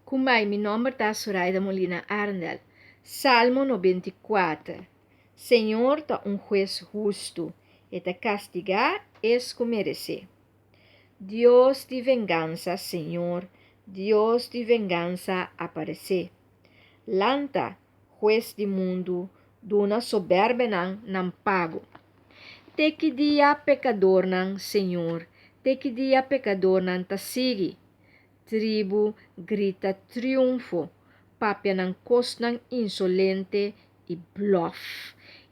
Kumbai, mi nomber ta Soraida Molina Arendel. Salmo 94. Señor ta un hues hustu, E ta kastigá es ku meresé. Dios di vengansa, Señor, Dios di vengansa, aparesé. Lanta, Hues di mundu, duna soberbenan nan pago. Te ki dia pekadornan, Señor, te ki dia pekadornan ta sigui? Tribu grita triunfo, papia nan kosnan insolente i blòf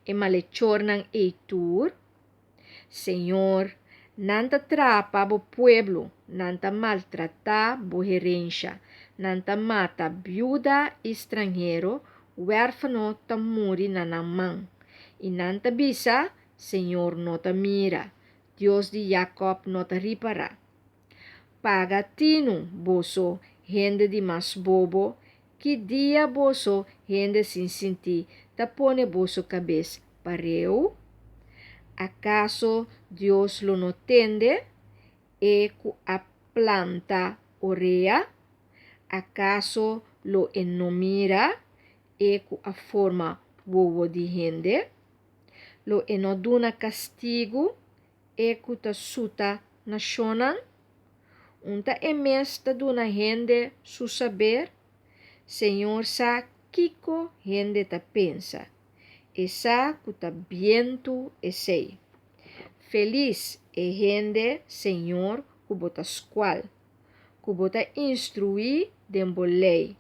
e malechornan ei tur? Señor, nan ta trapa bo pueblo, nan ta maltratá bo herensha, nan ta mata biuda i stranhero, wèrfano ta muri na nan man. I nan ta bisa, Señor no ta mira, Dios di Jakòb no ta ripará. Paga tinu, boso, hende di mas bobo, ki dia boso, hende sin sintí, ta pone boso kabes pareu? Akaso Dios lo no tende, e ku a planta orea? Akaso lo e no mira, e ku a forma wowo di hende? Lo e no duna kastigu, E ku ta suta nashonnan? Un ta e mes ta duna hende su saber? Señor sa kiko hende ta pensa. E sa ku ta bientu esei. Felis e hende, Señor, ku bo ta skual, ku bo ta instruí den bo lei,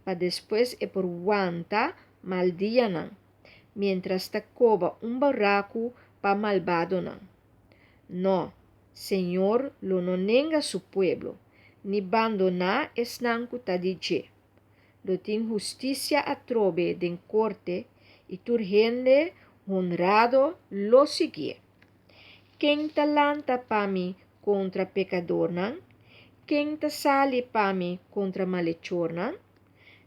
pa despues e por wanta mal dianan. miéntras ta koba un baraku pa malbadonan. Nò, Señor lo no nenga su pueblo, ni bandoná esnan ku ta di dje. Lo tin hustisia atrobe den korte i tur hende honrado lo siguié. Ken ta lanta pa mi kontra pekadornan? Ken ta sali pa mi kontra malechornan?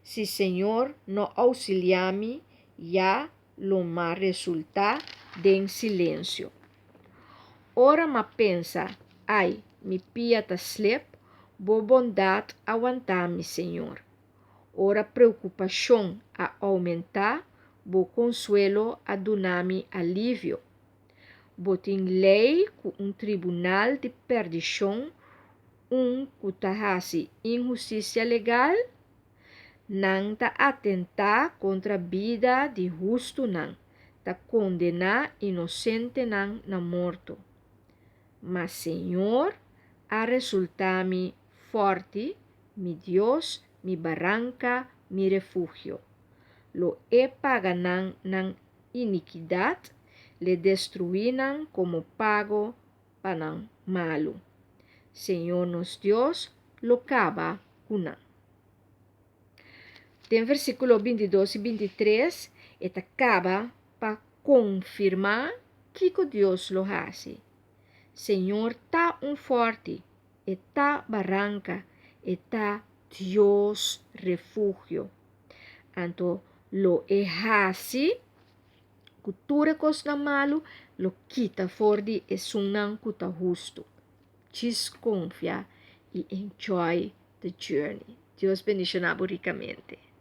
Si Señor no ousiliá mi, ya lo m'a resultá den silensio. Ora m'a pensa, Ai, mi pia ta slep, bo bondat a wantá mi, Señor. Ora preokupashon a oumentá, bo konsuelo a duna mi alivio. Bo tin lei ku un tribunal di perdishon un ku ta hasi inhustisia legal? Nan ta atentá kontra bida di hustunan, ta kondená inosentenan na morto. Ma señor a resultá mi fòrti, mi Dios, mi baranka, mi refugio. Lo e paga nan nan inikidat, l'e destruí nan komo pago pa nan malu. Señor nos Dios lo kaba ku nan. Den versíkulo 22 i 23 e ta kaba pa konfirmá kiko Dios lo hasi. Señor ta un fòrti, e ta baranka, e ta Dios refugio. Anto lo e hasi ku tur e kosnan malu lo kita for di esunnan ku ta hustu. Djis konfia i enjoy the journey. Dios bendishoná bo rikamente.